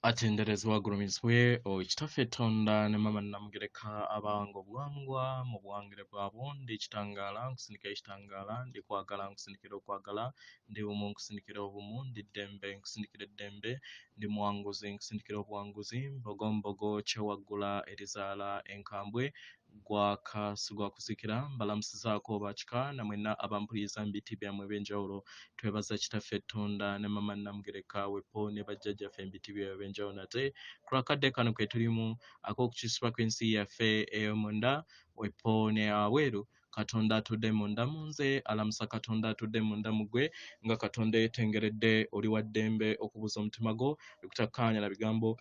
Atenderezebwa agulumizibwe oyo Kitaffe Tonda ne Maama Nnamugereka abawanga obuwangwa mu buwangire bwabwo. Ndi kitangaala nkusindikira ekitangaala, ndi kwagala nkusindikira okwagala, ndi bumu nkusindikira obumu, ndi ddembe nkusindikira eddembe, ndi muwanguzi nkusindikira obuwanguzi, mbogombogo kyewaggula erizaala enkambwe, gwaka si gwa kuzikira. Mbalamusizaako bakika na mwenna abampuliriza mu biti byammwe eby'enjawulo. Twebaza Kitaffe Tonda ne Maama Nnamugereka wepo ne bajjajjaffe mu biti byabwe eby'enjawulo nate ku lw'akadde kano ke tulimu ak'okukyusibwa kw'ensi yaffe ey'omunda wepo n'eyawabweru. Katonda atudde munda mu nze alamusa Katonda atudde munda mu ggwe nga Katonda yeetengeredde oli wa ddembe okubuuza omutima gwo ekutakkaanya na bigambo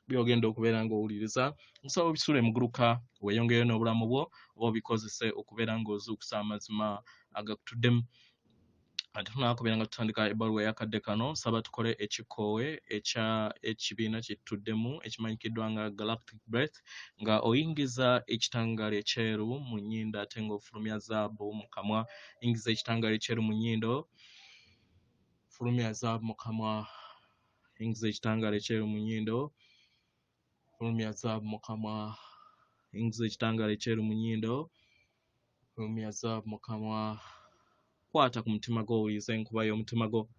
by'ogenda okubeera ng'owuliriza. Nsaba obisule muguluka weeyongereyo n'obulamu bwo oba obikozese okubeera ng'ozuukusa amazima agakutuddemu. Ate tunakubeera nga tutandika ebbaluwa ey'akadde kano, nsaba tukole ekikoowe ekya ekibiina kye tutuddemu ekimanyikiddwa nga Galactic Breath, nga oyingiza ekitangaala ekyeru mu nnyindo ate ng'ofulumya zaabu mu kamwa. Yingiza ekitangaala ekyeru mu nnyindo, fulumya zaabu mu kamwa. Yingiza ekitangaala ekyeru mu nnyindo, fulumya zaabu mu kamwa. Yingiza ekitangaala ekyeru mu nnyindo, fulumya zaabu mu kamwa. Kwata ku mutima gwo owulirize enkuba y'omutima gwo.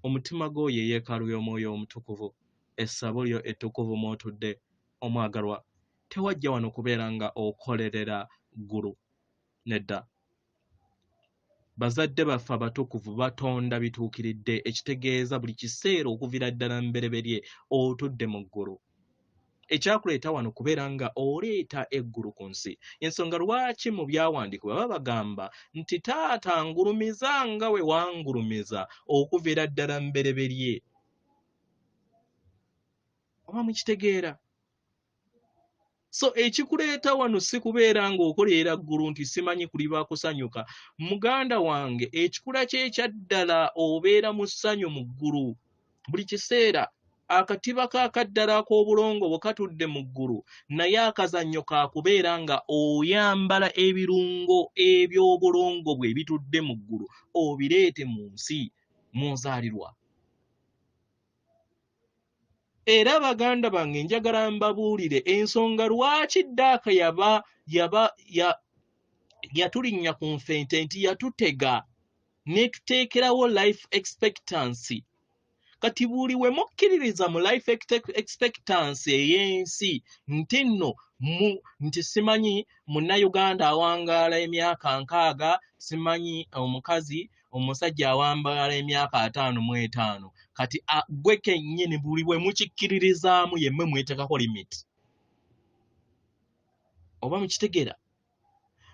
Omutima gwo ye yeekaalu y'Omwoyo Omutukuvu, essabo lyo ettukuvu mw'otudde. Omwagalwa, tewajja wano kubeera nga okolerera ggulu. Nedda. Bazadde baffe abatukuvu batonda bituukiridde, ekitegeeza buli kiseera okuviira ddala mbereberye otudde mu ggulu. Ekyakuleeta wano kubeera nga oleeta eggulu ku nsi. Ensonga lwaki mu byawandiikibwa baba bagamba nti taata ngulumiza nga we wangulumiza okuviira ddala mbereberye. Oba mukitegeera? So ekikuleeta wano si kubeera ng'okolerera ggulu nti simanyi kuliba kusanyuka. Muganda wange, ekikula ky'ekyaddala obeera mu ssanyu mu ggulu buli kiseera. Akatiba k'akaddala ak'obulongo bwe katudde mu ggulu, naye akazannyo ka kubeera nga oyambala ebirungo eby'obulongo bwe ebitudde mu ggulu obireete mu nsi mw'ozaalirwa. Era baganda bange njagala mbabuulire ensonga lwaki Ddaaka yaba yaba ya yatulinnya ku nfente nti yatutega n'etuteekerawo life expectancy. Kati buli we mukkiririza mu life expectancy ey'ensi nti nno mu nti simanyi munnayuganda awangaala emyaka 60, simanyi omukazi omusajja awambaala emyaka 55, kati gwe kennyini buli bwe mukikkiririzaamu yemmwe mwetekako limit. Oba mukitegeera?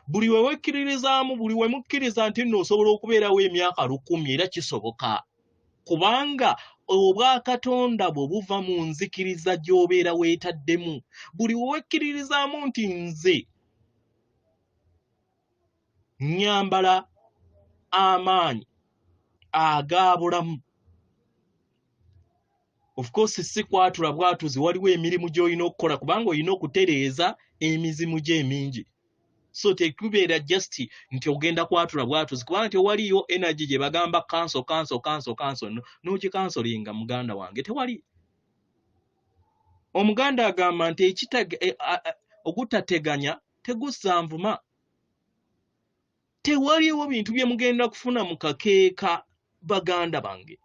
Buli we wekkiririzaamu, buli we mukkiriza nti nno osobola okubeerawo emyaka 1000, era kisoboka, kubanga obwakatonda bwo buva mu nzikiriza gy'obeera weetaddemu. Buli we wekkiririzaamu nti nze nnyambala amaanyi aga bulamu, of course si kwatula bwatuzi, waliwo emirimu gy'olina okukola kubanga olina okutereeza emizimu gyo emingi. So tekubeera just nti ogenda kwatula bwatuzi, kubanga tewaliyo energy gye bagamba kanso kanso kanso kanso n'ogikansolinga. Muganda wange, tewali. Omuganda agamba nti ogutateganya tegussa nvuma. Tewaliwo bintu bye mugenda kufuna mu kakeeka, baganda bange.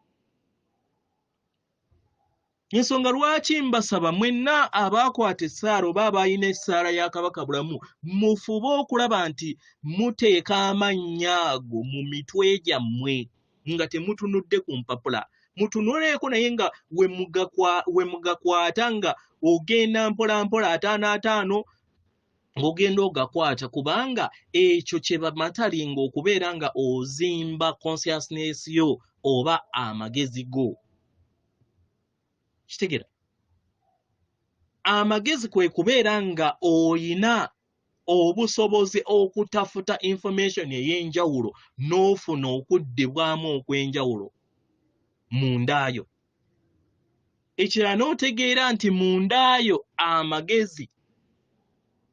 Ensonga lwaki mbasaba mwenna abaakwata essaala oba abalina essaala ya Kabaka Bulamu, mufube okulaba nti muteeka amannya ago mu mitwe gyammwe nga temutunudde ku mpapula. Mutunuleeko naye nga we mugakwata nga ogenda mpola mpola 55 ng'ogenda ogakwata, kubanga ekyo kye bamatalinga okubeera nga ozimba consciousness yo oba amagezi go. Kitegera amagezi kwe kubeera nga oyina obusobozi okutafuta information ey'enjawulo n'ofuna okuddibwamu okw'enjawulo mundaayo. Ekirala n'otegeera nti mundaayo amagezi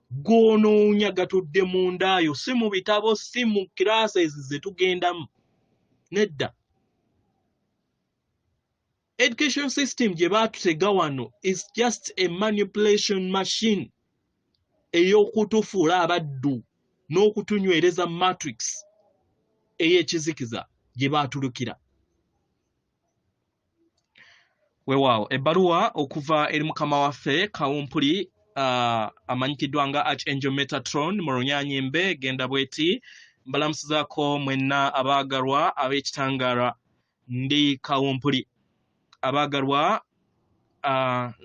g'onoonya gatudde mundaayo, si mu bitabo, si mu classes ze tugendamu, nedda. Education system gye baatutega wano is just a manipulation machine ey'okutufuula abaddu n'okutunywereza matrix ey'ekizikiza gye baatulukira. Weewaawo ebbaluwa okuva eri mukama waffe Kawumpuli amanyikiddwa nga Archangel Metatron mu Lunyanyimbe genda bweti mbalamusizaako mwenna abaagalwa ab'ekitangaala ndi Kawumpuli abaagalwa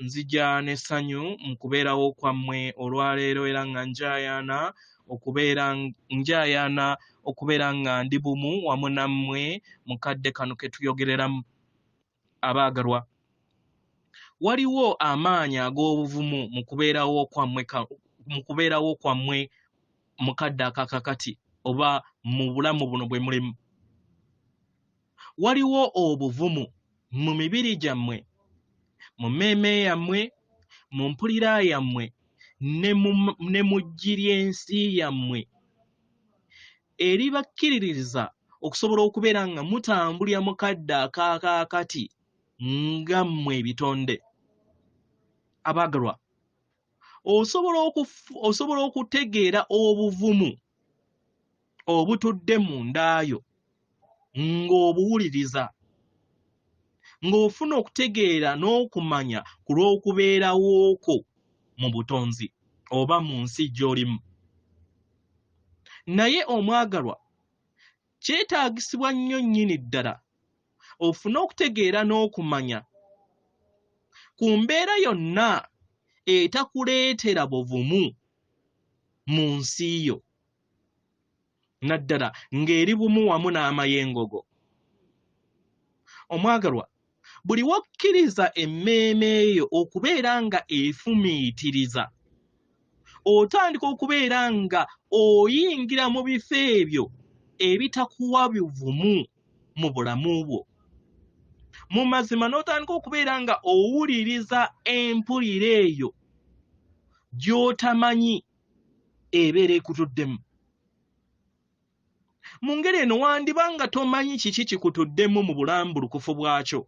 nzija n'essanyu mu kubeerawo kwammwe olwaleero era nga njayaana okubeera njayaana okubeera nga ndi bumu wamu nammwe mu kadde kano ke tuyogereramu. Abaagalwa, waliwo amaanyi ag'obuvumu mu kubeerawo kwammwe mu kubeerawo kwammwe mu kadde akakakati oba mu bulamu buno bwe mulimu. Waliwo obuvumu mu mibiri gyammwe, mu mmeeme yammwe, mu mpulira yammwe ne mu ggi ly'ensi yammwe eribakkiririza okusobola okubeera nga mutambulira mu kadde akaakaakati nga mmwe ebitonde. Abaagalwa, osobola okutegeera obuvumu obutudde munda yo ng'obuwuliriza, ng'ofuna okutegeera n'okumanya ku lw'okubeerawo kwo mu butonzi oba mu nsi gy'olimu. Naye omwagalwa, kyetaagisibwa nnyo nnyini ddala ofune okutegeera n'okumanya ku mbeera yonna etakuleetera buvumu mu nsi yo, naddala ng'eri bumu wamu n'amayengo go. Omwagalwa, buli w'okkiriza emmeeme yo okubeera nga efumiitiriza, otandika okubeera nga oyingira mu bifo ebyo ebitakuwa buvumu mu bulamu bwo. Mu mazima n'otandika okubeera nga owuliriza empulira eyo gy'otamanyi ebeera ekutuddemu. Mu ngeri eno wandiba nga tomanyi kiki kikutuddemu mu bulambulukufu bwakyo.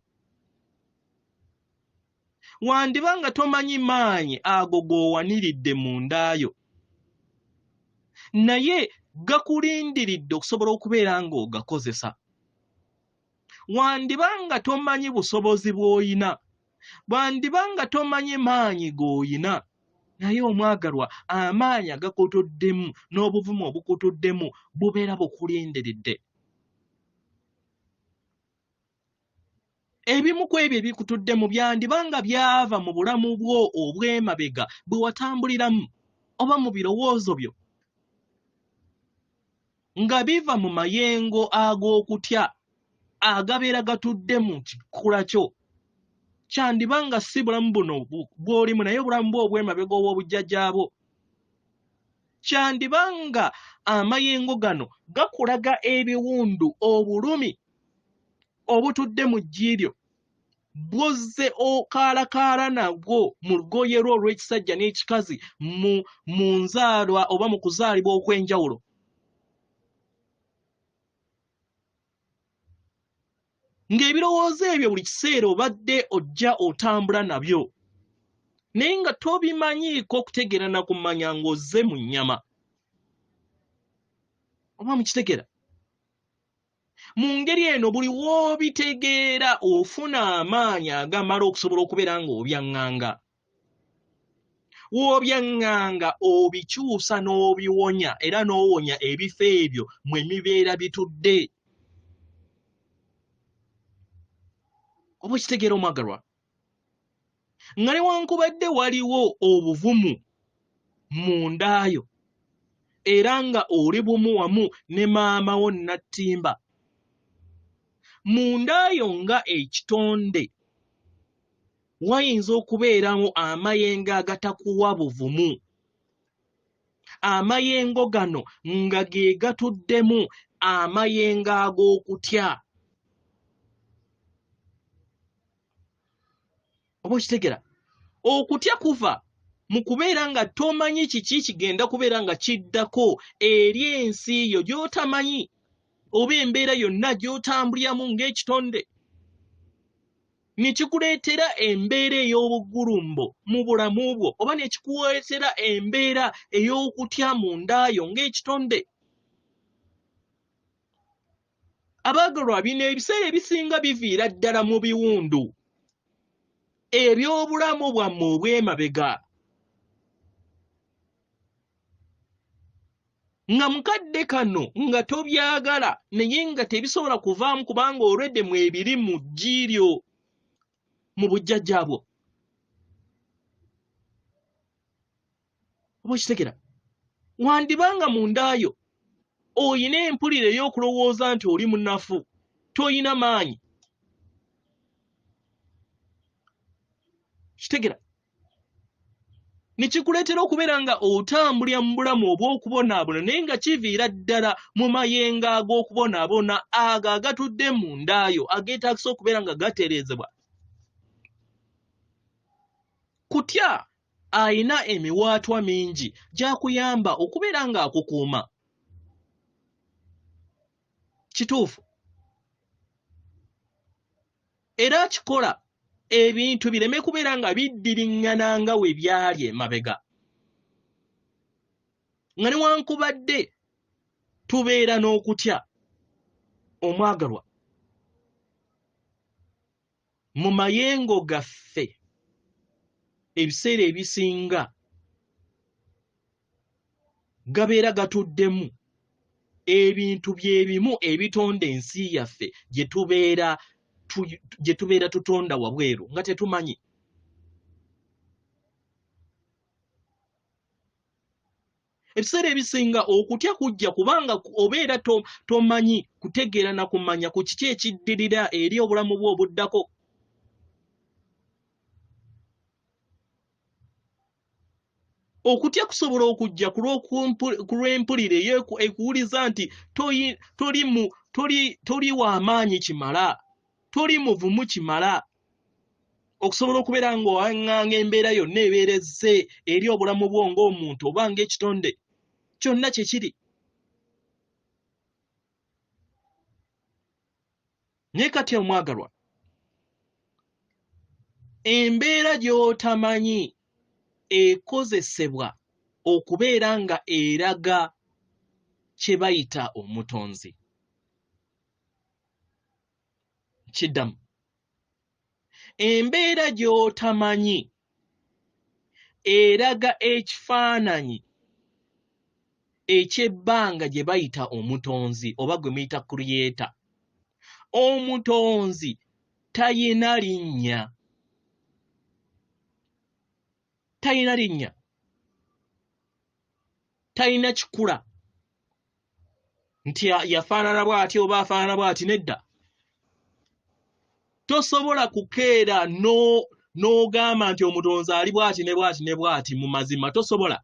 Wandiba nga tomanyi maanyi ago g'owaniridde munda yo, naye gakulindiridde okusobola okubeera ng'ogakozesa. Wandiba nga tomanyi busobozi bw'oyina, wandiba nga tomanyi maanyi g'oyina, naye omwagalwa amaanyi agakutuddemu n'obuvumu obukutuddemu bubeera bukulindiridde. Ebimu ku ebyo ebikutuddemu byandiba nga byava mu bulamu bwo obw'emabega bwe watambuliramu oba mu birowoozo byo, nga biva mu mayengo ag'okutya agabeera gatudde mu kikula kyo. Kyandiba nga si bulamu buno bw'olimu, naye obulamu bwo obw'emabega obw'obujjajjaabwo. Kyandiba nga amayengo gano gakulaga ebiwundu, obulumi obutudde mu ggi lyo bw'ozze okaalakaala nabwo mu lugoye lwo olw'ekisajja n'ekikazi mu nzaalwa oba mu kuzaalibwa okw'enjawulo. Ng'ebirowoozo ebyo buli kiseera obadde ojja otambula nabyo, naye nga tobimanyiiko okutegeera na kumanya ng'ozze mu nnyama. Oba mukitegeera? Mu ngeri eno buli w'obitegeera ofuna amaanyi agamala okusobola okubeera ng'obyaŋŋanga. W'obyaŋŋanga obikyusa n'obiwonya era n'owonya ebifo ebyo mwe bibeera bitudde. Oba okitegeera omwagalwa? Nga newankubadde waliwo obuvumu munda yo era nga oli bumu wamu ne maama wo Nattimba, munda yo nga ekitonde wayinza okubeeramu amayengo agatakuwa buvumu. Amayengo gano nga ge gatuddemu amayengo ag'okutya. Oba okitegera? Okutya kuva mu kubeera nga tomanyi kiki kigenda kubeera nga kiddako eri ensi yo gy'otamanyi oba embeera yonna gy'otambuliramu ng'ekitonde. Ne kikuleetera embeera ey'obugulumbo mu bulamu bwo, oba ne kikuleetera embeera ey'okutya mu nda yo ng'ekitonde. Abaagalwa, bino ebiseera ebisinga biviira ddala mu biwundu eby'obulamu bwammwe obw'emabega. Nga mukadde kano nga tobyagala naye nga tebisobola kuvaamu kubanga olwedde mwebiri mu ggi lyo mu bujjajjaabwo. Oba okitegera? Wandiba nga mu ndaayo oyina empulira ey'okulowooza nti oli munafu, toyina maanyi. Kitegera? Ne kikuleetera okubeera nga otambulira mu bulamu obw'okubonaabona naye nga kiviira ddala mu mayengo ag'okubonaabona ago agatudde mu ndaayo ageetaagisa okubeera nga gatereezebwa. Kutya alina emiwaatwa mingi gy'akuyamba okubeera ng'akukuuma. Kituufu. Era akikola ebintu bireme kubeera nga biddiriŋŋana nga we byali emabega. Nga newankubadde tubeera n'okutya, omwagalwa, mu mayengo gaffe ebiseera ebisinga gabeera gatuddemu ebintu bye bimu ebitonda ensi yaffe gye tubeera gye tubeera tutonda wabweru nga tetumanyi. Ebiseera ebisinga okutya kujja kubanga obeera tomanyi kutegeera na kumanya ku kiki ekiddirira eri obulamu bwo obuddako. Okutya kusobola okujja ku lw'empulira ekuwuliza nti toli wa maanyi kimala, toli muvumu kimala okusobola okubeera ng'owaŋŋanga embeera yonna ebeera ezze eri obulamu bwo ng'omuntu oba ng'ekitonde kyonna kye kiri. Naye kati omwagalwa, embeera gy'otamanyi ekozesebwa okubeera nga eraga kye bayita omutonzi. Kiddamu. Embeera gy'otamanyi eraga ekifaananyi eky'ebbanga gye bayita omutonzi oba gwe muyita creator. Omutonzi tayina linnya. Tayina linnya. Tayina kikula nti yafaanana bw'ati oba afaanana bw'ati, nedda. Tosobola kukeera n'ogamba nti omutonzi ali bw'ati ne bw'ati ne bw'ati mu mazima, tosobola.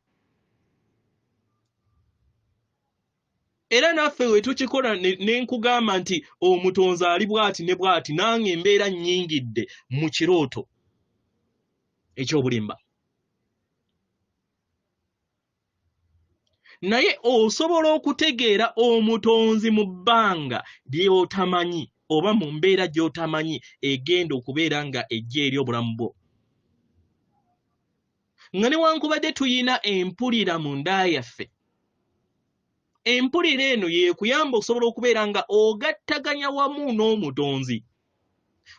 Era naffe we tukikola ne nkugamba nti omutonzi ali bw'ati ne bw'ati, nange embeera nnyingidde mu kirooto eky'obulimba. Naye osobola okutegeera omutonzi mu bbanga ly'otamanyi oba mu mbeera gy'otamanyi egenda okubeera nga ejja eri obulamu bwo. Nga newankubadde tuyina empulira mu nda yaffe, empulira eno yeekuyamba okusobola okubeera nga ogattaganya wamu n'omutonzi.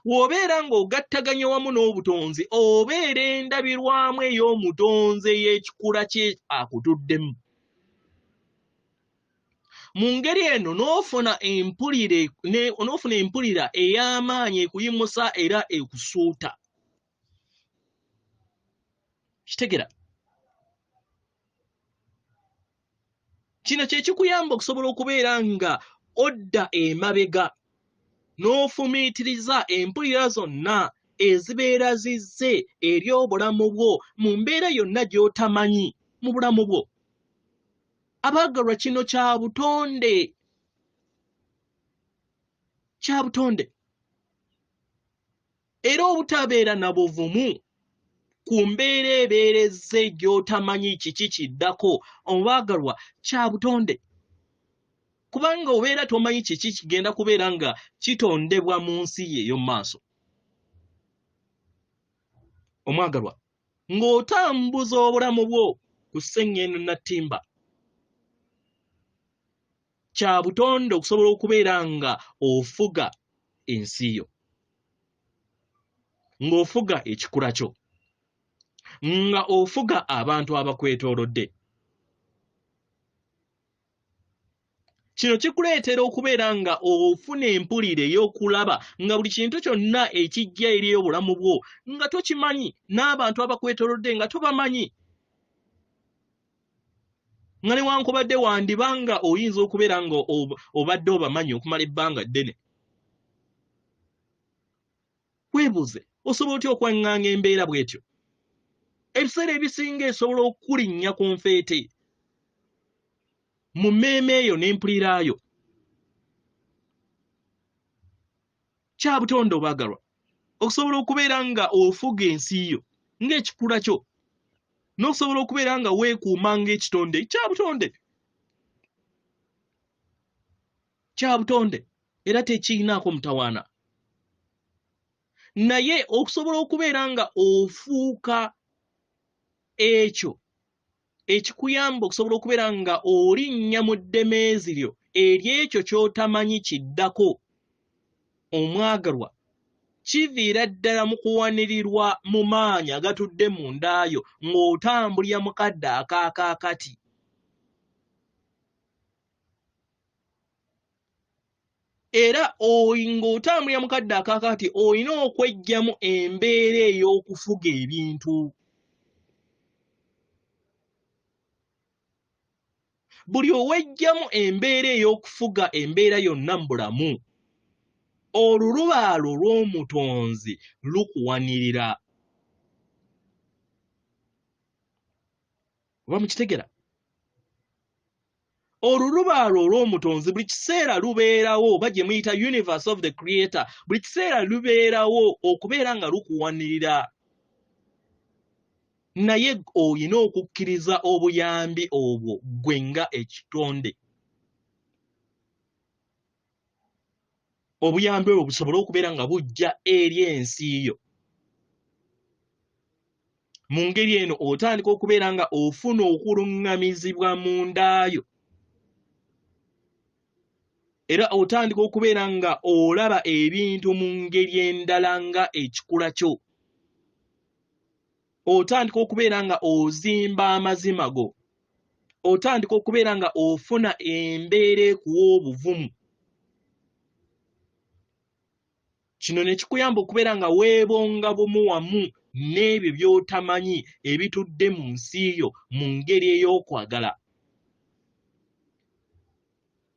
W'obeera ng'ogattaganya wamu n'obutonzi, obeera endabirwamu ey'omutonzi ey'ekikula kye akutuddemu. Mu ngeri eno n'ofuna empulira n'ofuna empulira ey'amaanyi ekuyimusa era ekusuuta. Kitegera? Kino kye kikuyamba okusobola okubeera nga odda emabega n'ofumiitiriza empulira zonna ezibeera zizze eri obulamu bwo mu mbeera yonna gy'otamanyi mu bulamu bwo. Abaagalwa, kino kya butonde. Kya butonde. Era obutabeera na buvumu ku mbeera ebeera ezze gy'otamanyi kiki kiddako, omwagalwa, kya butonde. Kubanga obeera tomanyi kiki kigenda kubeera nga kitondebwa mu nsi yo ey'omu maaso. Omwagalwa, ng'otambuza obulamu bwo ku sseŋŋendo nattimba, kya butonde okusobola okubeera nga ofuga ensi yo, ng'ofuga ekikula kyo, nga ofuga abantu abakwetoolodde. Kino kikuleetera okubeera nga ofuna empulira ey'okulaba nga buli kintu kyonna ekijja eri obulamu bwo nga tokimanyi, n'abantu abakwetoolodde nga tobamanyi, nga newankubadde wandiba nga oyinza okubeera nga obadde obamanyi okumala ebbanga ddene. Weebuuze, osobola otya okwaŋŋanga embeera bw'etyo? Ebiseera ebisinga esobola okukulinnya ku nfeete mu mmeeme eyo n'empuliraayo. Kya butonde obaagalwa okusobola okubeera nga ofuga ensi yo ng'ekikula kyo, n'okusobola okubeera nga weekuuma ng'ekitonde. Kya butonde, kya butonde, era tekirinaako mutawaana. Naye okusobola okubeera nga ofuuka ekyo ekikuyamba okusobola okubeera nga olinnya mu ddemeezi lyo ery'ekyo ky'otamanyi kiddako, omwagalwa, kiviira ddala mu kuwanirirwa mu maanyi agatudde mu ndaayo ng'otambulira mu kadde akaakaakati. Era ng'otambulira mu kadde akaakati olina okweggyamu embeera ey'okufuga ebintu. Buli oweggyamu embeera ey'okufuga embeera yonna mu bulamu, olulubaalo lw'omutonzi lukuwanirira. Oba mukitegera? Olulubaalo olw'omutonzi buli kiseera lubeerawo, oba gye muyita universe of the creator, buli kiseera lubeerawo okubeera nga lukuwanirira. Naye olina okukkiriza obuyambi obwo ggwe nga ekitonde, obuyambi obwo busobole okubeera nga bujja eri ensi yo. Mu ngeri eno otandika okubeera nga ofuna okuluŋŋamizibwa mu ndaayo, era otandika okubeera nga olaba ebintu mu ngeri endala nga ekikula kyo. Otandika okubeera nga ozimba amazima go, otandika okubeera nga ofuna embeera ekuwa obuvumu. Kino ne kikuyamba okubeera nga weebonga bumu wamu n'ebyo by'otamanyi ebitudde mu nsi yo mu ngeri ey'okwagala.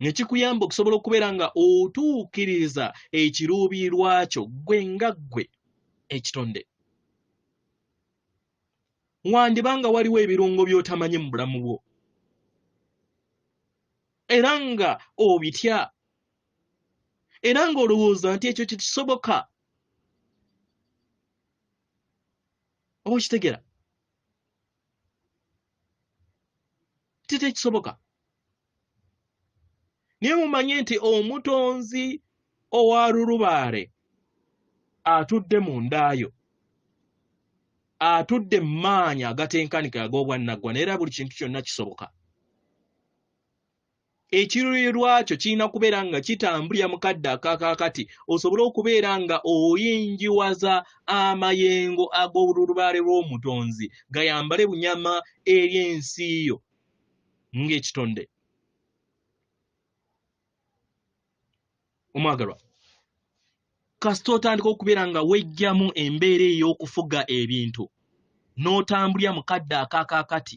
Ne kikuyamba okusobola okubeera nga otuukiriza ekiruubirirwa kyo ggwe nga ggwe ekitonde. Wandiba nga waliwo ebirungo by'otamanyi mu bulamu bwo, era nga obitya, era ng'olowooza nti ekyo tekisoboka. Oba okitegera nti tekisoboka? Naye mumanye nti omutonzi owa lulubaale atudde mu ndaayo, atudde mu maanyi agatenkanika ag'obwannaggwa, naye era buli kintu kyonna kisoboka. Ekiruubirirwa kyo kirina kubeera nga kitambulira mu kadde akakaakati, osobole okubeera nga oyingiwaza amayengo ag'olulubaale lw'omutonzi gayambale bunyama eri ensi yo ng'ekitonde. Omwagalwa, kasita otandika okubeera nga weggyamu embeera ey'okufuga ebintu n'otambulira mu kadde akakaakati,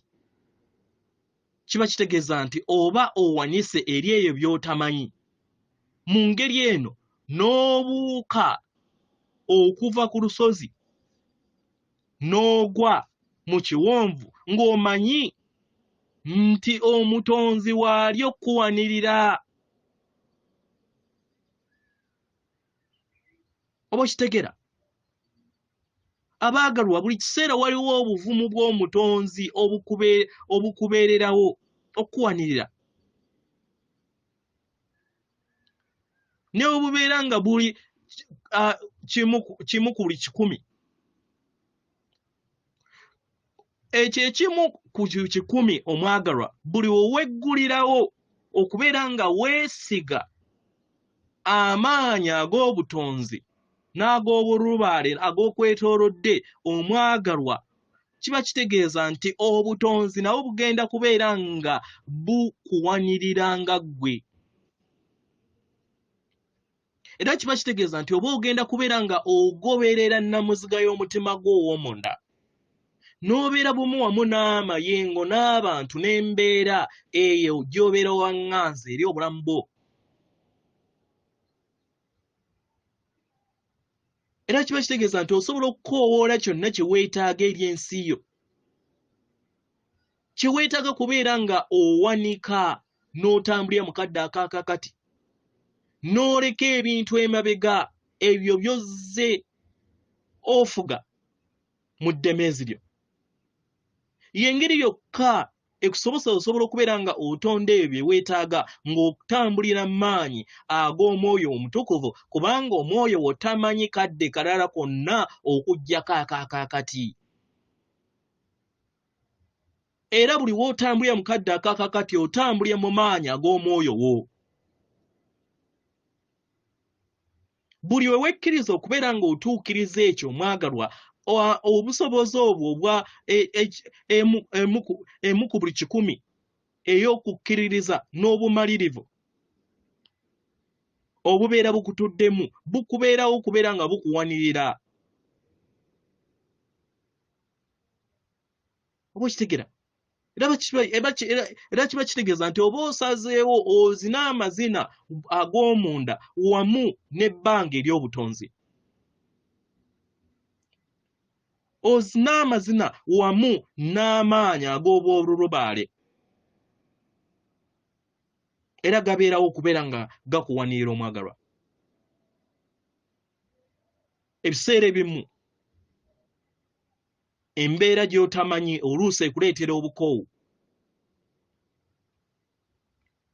kiba kitegeeza nti oba owanise eri ebyo by'otamanyi. Mu ngeri eno n'obuuka okuva ku lusozi n'ogwa mu kiwonvu ng'omanyi nti omutonzi waali okukuwanirira. Oba okitegera? Abaagalwa, buli kiseera waliwo obuvumu bw'omutonzi obukubeererawo okukuwanirira, ne bwe bubeera nga buli kimu ku buli 100. Ekyo ekimu ku 100, omwagalwa, buli weweggulirawo okubeera nga weesiga amaanyi ag'obutonzi n'ag'obulubaale ag'okwetoolodde, omwagalwa, kiba kitegeeza nti obutonzi nabwo bugenda kubeera nga bukuwanirira nga ggwe. Era kiba kitegeeza nti oba ogenda kubeera nga ogoberera nnamuziga y'omutima gwo ow'omunda, n'obeera bumu wamu n'amayengo n'abantu n'embeera eyo gy'obeera waŋŋanze eri obulamu bwo. Era kiba kitegeeza nti osobola okukoowoola kyonna kye weetaaga eri ensi yo. Kye weetaaga kubeera nga owanika n'otambulira mu kadde akaakakati, n'oleka ebintu emabega ebyo by'ozze ofuga mu ddemeezi lyo. Y'engeri yokka ekusobozesa osobola okubeera nga otonda ebyo bye weetaaga ng'otambulira mu maanyi ag'Omwoyo Omutukuvu, kubanga Omwoyo wo tamanyi kadde kalala konna okuggyako akaakaakati. Era buli w'otambulira mu kadde akaakakati otambulira mu maanyi ag'Omwoyo wo. Buli we wekkiriza okubeera ng'otuukiriza ekyo, omwagalwa, obusobozi obwo obwa e, e, emu ku buli 100 ey'okukkiririza n'obumalirivu obubeera bukutuddemu bukubeerawo okubeera nga bukuwanirira. Oba okitegera? Era kiba kitegeeza nti oba osazeewo ozina amazina ag'omunda wamu n'ebbanga ery'obutonzi, ozina amazina wamu n'amaanyi ag'obwolulubaale, era gabeerawo okubeera nga gakuwanirira, omwagalwa. Ebiseera ebimu embeera gy'otamanyi oluusi ekuleetera obukoowu,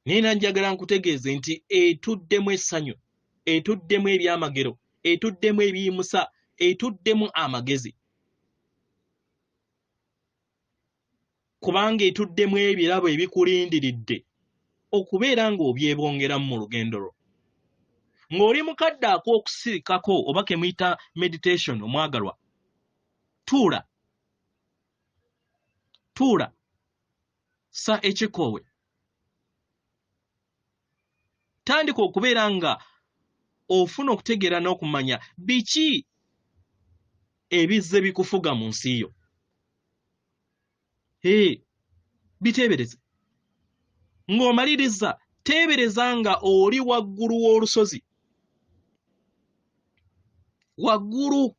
naye era njagala nkutegeeze nti etuddemu essanyu, etuddemu ebyamagero, etuddemu ebiyimusa, etuddemu amagezi, kubanga etuddemu ebirabo ebikulindiridde okubeera ng'obyebongeramu mu lugendo lwo ng'oli mu kadde ak'okusirikako oba ke muyita meditation. Omwagalwa, tuula, tuula, sa ekikoowe, tandika okubeera nga ofuna okutegeera n'okumanya biki ebizze bikufuga mu nsi yo. Ee, biteebereze ng'omaliriza, teebereza nga oli waggulu w'olusozi, waggulu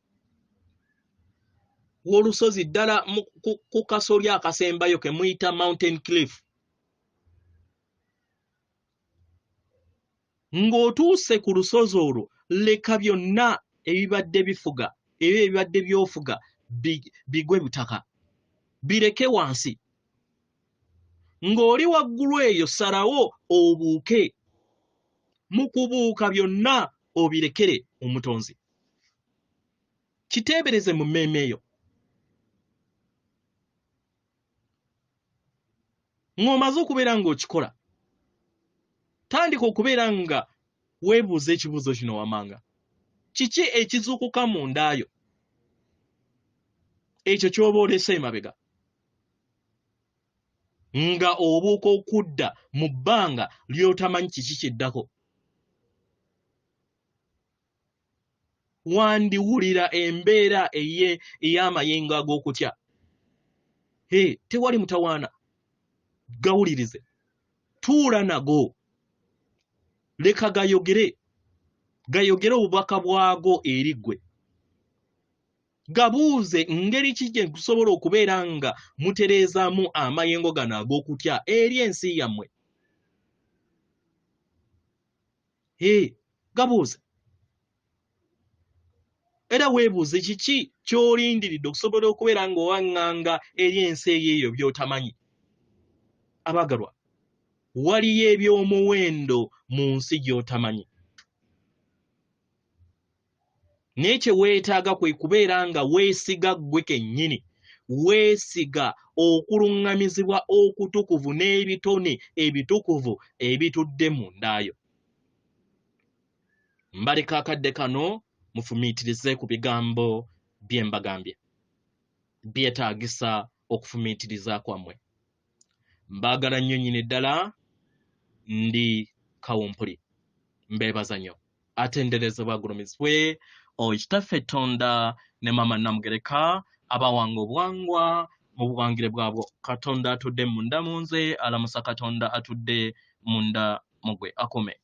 w'olusozi ddala ku kasolya akasembayo ke muyita mountain cliff. Ng'otuuse ku lusozi olwo, leka byonna ebibadde bifuga, ebyo ebibadde by'ofuga bigwe butaka, bireke wansi. Ng'oli waggulu eyo, salawo obuuke. Mu kubuuka byonna obirekere Omutonzi. Kiteebereze mu mmeeme yo. Ng'omaze okubeera ng'okikola, tandika okubeera nga weebuuza ekibuuzo kino wamanga: kiki ekizuukuka mu ndaayo ekyo ky'oba olese emabega nga obuuka okudda mu bbanga ly'otamanyi kiki kiddako? Wandiwulira embeera ey'amayengo ag'okutya. He, tewali mutawaana, gawulirize, tuula nago, leka gayogere, gayogere obubaka bwago eri ggwe. Gabuuze ngeri ki gye gusobola okubeera nga mutereezaamu amayengo gano ag'okutya eri ensi yammwe. Ee, gabuuze. Era weebuuze kiki ky'olindiridde okusobola okubeera ng'owaŋŋanga eri ensi eyo by'otamanyi. Abaagalwa, waliyo eby'omuwendo mu nsi gy'otamanyi. Naye kye weetaaga kwe kubeera nga weesiga ggwe kennyini. Weesiga okuluŋŋamizibwa okutukuvu n'ebitone ebitukuvu ebitudde munda yo. Mbaleka akadde kano mufumiitirize ku bigambo bye mbagambye. Byetaagisa okufumiitiriza kwammwe. Mbaagala nnyo nnyini ddala, ndi Kawumpuli. Mbeebaza nnyo. Atenderezebwa agulumizibwe oyo Kitaffe Tonda ne Maama Namugereka abawanga obuwangwa mu buwangire bwabwo. Katonda atudde munda mu nze alamusa Katonda atudde munda mu gwe. Akuume.